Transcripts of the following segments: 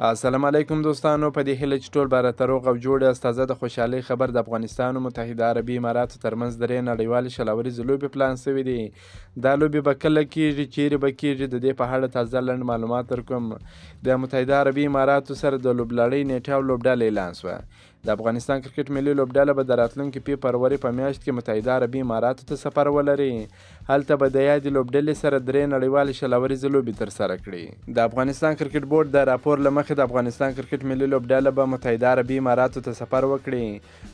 السلام علیکم دوستانو، په دې هیله چې ټول به راته روغ او جوړ یاست. تازه د خوشحالۍ خبر، د افغانستان او متحده عربي اماراتو ترمنځ درې نړیوالې 20 اوریزې لوبې پلان شوې دي. دا لوبې به کله کیږي، چیرې به کیږي، د دې په اړه تازه لنډ معلومات درکوم. د متحده عربي اماراتو سره د لوبلړۍ نیټه او لوبډله اعلان شوه. د افغانستان کرکټ ملي لوبډله به د راتلونکي فبروري په میاشت کې متحده عربي اماراتو ته سفر ولري. هلته به د یادې لوبډلې سره درې نړیوالې 20 اوریزې لوبې ترسره کړي. د افغانستان کرکټ بورډ د راپور له مخې، د افغانستان کرکټ ملي لوبډله به متحده عربي اماراتو ته سفر وکړي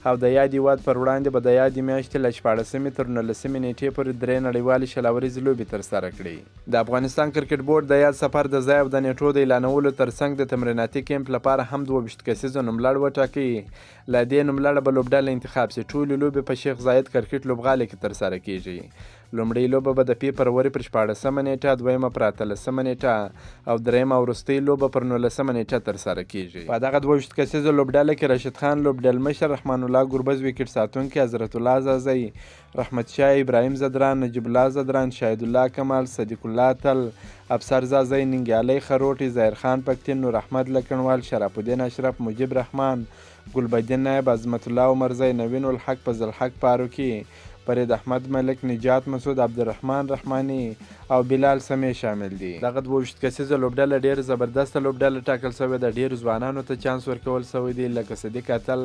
او د یاد هېواد پر وړاندې به د یادې میاشتې له 16مې تر 19مې نیټې پورې درې نړیوالې 20 اوریزې لوبې ترسره کړي. د افغانستان کرکټ بورډ د یاد سفر د ځای او د نیټو د اعلانولو ترڅنګ د تمریناتي کیمپ لپاره هم 22 کسیزو نوملړ وټاکي. له دې نوملړه به لوبډله انتخاب شي. ټولې لوبې په شیخ زاید کرکټ لوبغالي کې ترسره کیږي. لومړۍ لوبه به د فبروري پر 16مه نیټه، دویمه پر 18مه نیټه او درېیمه وروستۍ لوبه پر 19مه نیټه ترسره کیږي. په دغه 22 کسیزه لوبډله کې راشد خان لوبډلمشر، رحمان الله ګربز ویکټ ساتونکی، حضرت الله ځاځی، رحمت شاه، ابراهیم ځدران، نجیب الله ځدران، شاهد الله کمال، صدیق الله اتل، افسر ځاځی، ننګیالی خروټی، ظاهر خان پکتین، نور احمد لکڼوال، شرف الدین اشرف، مجیب رحمان، ګلبدین نایب، عظمت الله عمرزی، نوین الحق، فضل حق فاروقي، فرید احمد ملک، نجات مسعود، عبدالرحمن رحماني او بلال سمیع شامل دي. دغه 22 کسیزه لوبډله ډېره زبردسته لوبډله ټاکل شوې ده. ډېرو ځوانانو ته چانس ورکول شوی دی، لکه صدیق اتل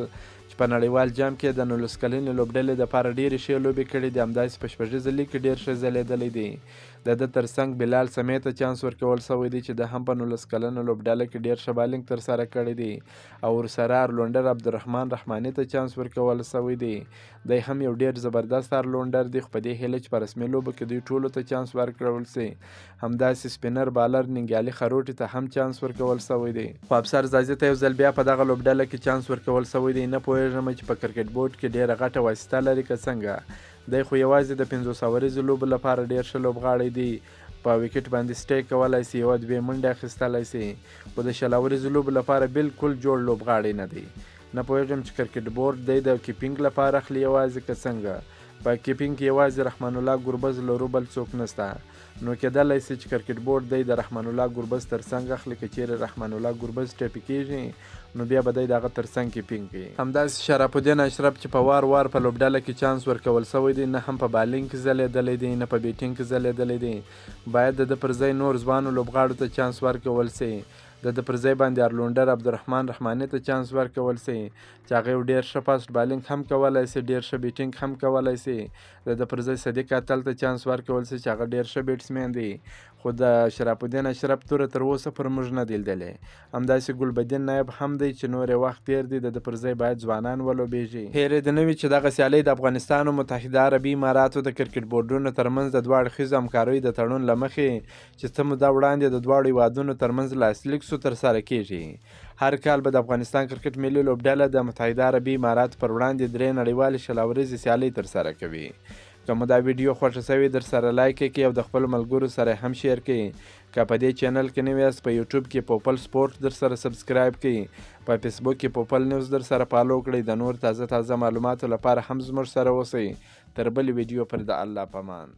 چې په نړیوال جام کې د 19 کلنې لوبډلې دپاره ډېرې ښې لوبې کړې دي. همداسې په شپږیزه لیګ کې ډېر ښه ځلېدلی دی. د ده ترڅنګ بلال سمیع ته چانس ورکول شوی دی چې ده هم په 19 کلنه لوبډله کې ډېر ښه بالینګ ترسره کړی دی. او ورسره ارلونډر عبدالرحمن رحماني ته چانس ورکول شوی دی. دی هم یو ډېر زبردست ارلونډر دی، خو په دې هیله چې په رسمي لوبو کې دوی ټولو ته چانس ورکړل شي. همداسې سپینر بالر ننګیالي خروټي ته هم چانس ورکول شوی دی. خو افسر ځاځي ته یو ځل بیا په دغه لوبډله کې چانس ورکول شوی دی. نه پوهېږم چې په کرکټ بورډ کې ډېره غټه واسطه لري که څنګه. دی خو یوازې د 50 اوریزو لوبو لپاره ډېر ښه لوبغاړی دی. په ویکټ باندې سټیک کولای شي، یوه دوې منډې اخیستلی شي، خو د 20 اوریزو لوبو لپاره بالکل جوړ لوبغاړی نه دی. نه پوهېږم چې کرکټ بورډ دی د کیپینګ لپاره اخلي یوازې که څنګه. په کیپینګ کې یوازې رحمان الله ګربز لرو، بل څوک نشته. نو کېدلی شي چې کرکټ بورډ دی د رحمان الله ګربز ترڅنګ اخلي. که چیرې رحمان الله ګربز ټپي کیږي نو بیا به دی د هغه ترڅنګ کیپینګ کوي. همداسې شرف الدین اشرف چې په وار وار په لوبډله کې چانس ورکول شوی دی، نه هم په بالینګ کې ځلېدلی دی، نه په بیټینګ کې ځلېدلی دی. باید د ده پر ځای نور ځوانو لوبغاړو ته چانس ورکول شي. د ده پر ځای باندې ارلونډر عبدالرحمن رحماني ته چانس ورکول شي چې هغه یو ډېر ښه فاسټ بالینګ هم کولی شي، ډېر ښه بیټینګ هم کولی شي. د ده پر ځای صدیق اتل ته چانس ورکول شي چې هغه ډېر ښه بیټسمین دی. خو د شرف الدین اشرف توره تر اوسه پر موږ نه دی لیدلې. همداسې ګلبدین نایب هم دی چې نور یې وخت تېر دی. د ده پر ځای باید ځوانان ولوبېږي. هېرې دې نه وي چې دغه سیالۍ د افغانستان او متحده عربي اماراتو د کرکټ بورډونو ترمنځ د دوه اړخیزو همکاریو د تړون له مخې چې څه موده وړاندې د دواړو هېوادونو ترمنځ لاسلیک شو ترسره کیږي. هر کال به د افغانستان کرکټ ملي لوبډله د متحده عربي اماراتو پر وړاندې درې نړیوالې 20 اوریزې سیالۍ ترسره کوي. که مو دا ویډیو خوښه شوې درسره لایک یې کړئ او د خپلو ملګرو سره هم share کړئ. که په دې چینل کې نوي یاست، په یوټیوب کې پوپل سپورټ درسره subscribe کړئ، په فیسبوک کې پوپل نیوز درسره follow کړئ. د نور تازه تازه معلوماتو لپاره هم زموږ سره اوسئ. تر بلې ویډیو پر د الله پامان.